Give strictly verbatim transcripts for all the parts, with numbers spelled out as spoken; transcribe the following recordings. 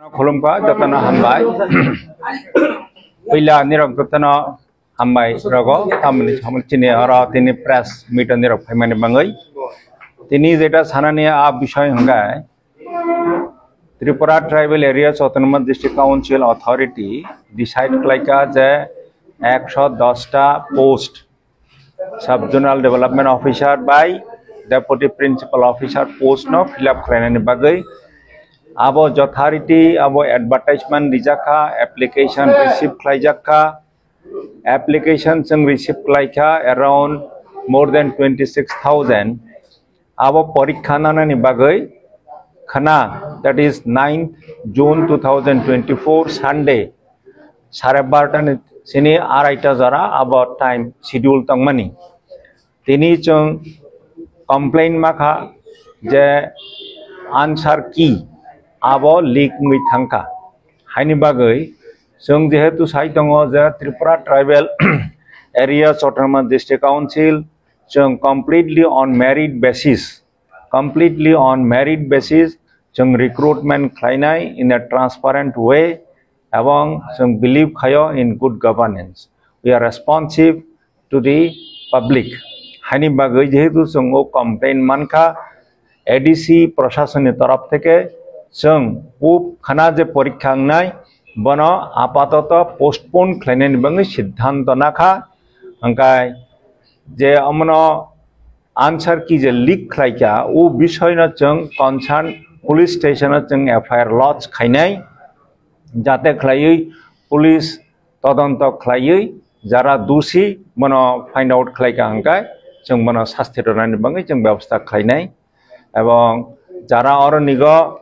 Khulumkha, jotono hambai. Puila nirok jotono hambai rogo, tamni samul chini oro tini press meet nirok phaimani bangwi. Tini jeta sanani a bisoi hwnkhe Tripura Tribal Areas Autonomous District Council Authority decide khlaika je ekso dos ta post Sub Zonal Development Officer bai Deputy Principal Officer post no fill up khlainani bagwi abo jothariti abo advertisement rijakha, application receive khlaijakha, application chwng receive khlaikha around more than twenty six thousand. Abo porikha nanani bagwi khana, that is ninth June two thousand twenty-four Sunday sare barta ni sini araita jora abo time schedule tongmani. Tini chwng complain makha je answer key abo leak wngwi thangkha. Haini bagwi chwng jehetu sai tongo je Tripura Tribal Areas Autonomous District Council chwng completely on merit basis, completely on merit basis chwng recruitment khlainai in a transparent way, ebong chwng believe khaio in good governance. We are responsive to the public. Haini bagwi jehetu chwng o complain mankha, A D C prasasonni torof theke chwng o khana je porikha wngnai bono apatoto postpone khlainani bagwi siddhanto nakha, hwnkhe je omono answer key je leak khlaikha, o bisoyno chwng concern police station o chwng F I R lodge khainai, jate khlaiwi police todonto khlaiwi jara dusi bono find out khlaikha hwnkhe chwng bono sasti rwnani bagwi chwng bebosta khlainai, ebong jara oronigo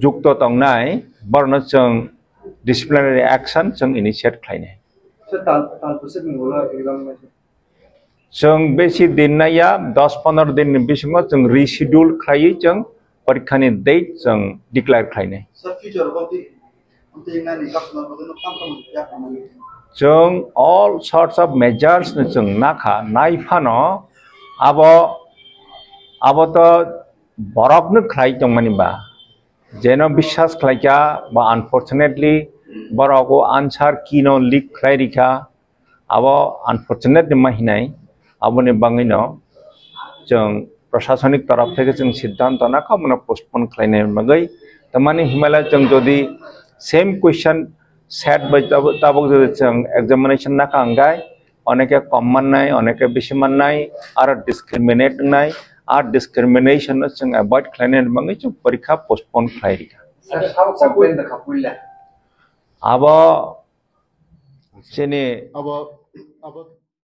jukto tongnai borokno chwng disciplinary action chwng initiate khlainai. Sir, tal, tal pusi ni ulo exam. Chwng besi din naiya, dos pondro din ni bisingo chwng reschedule khlaiwi chwng porikha ni date chwng declare khlainai. Sir, future o bwtwi, bwtwi nani customer bwtwi no kam kam ya khamani. Chwng all sorts of measures no chwng nakha, nai phano abo, abo to borok no khlai tongmani ba. Jeno biswas khlaikha ba unfortunately borok o answer key no leak khlai rikha. Abo unfortunate ma hinai, aboni bagwino chwng prashasonik torof theke chwng siddhanto nakha, bono postpone khlainai bagwi. Tamani himala chwng jodi same question set bai tabuk, tabuk jodi chwng examination nakha hwnkhe, oneke kom mannai, oneke bisi mannai, aro discriminate wngnai, ar discrimination no chwng avoid khlainai bagwi chwng porikha postpone khlai rikha. Sir, how complain the kapuila? Abo chini abo, abo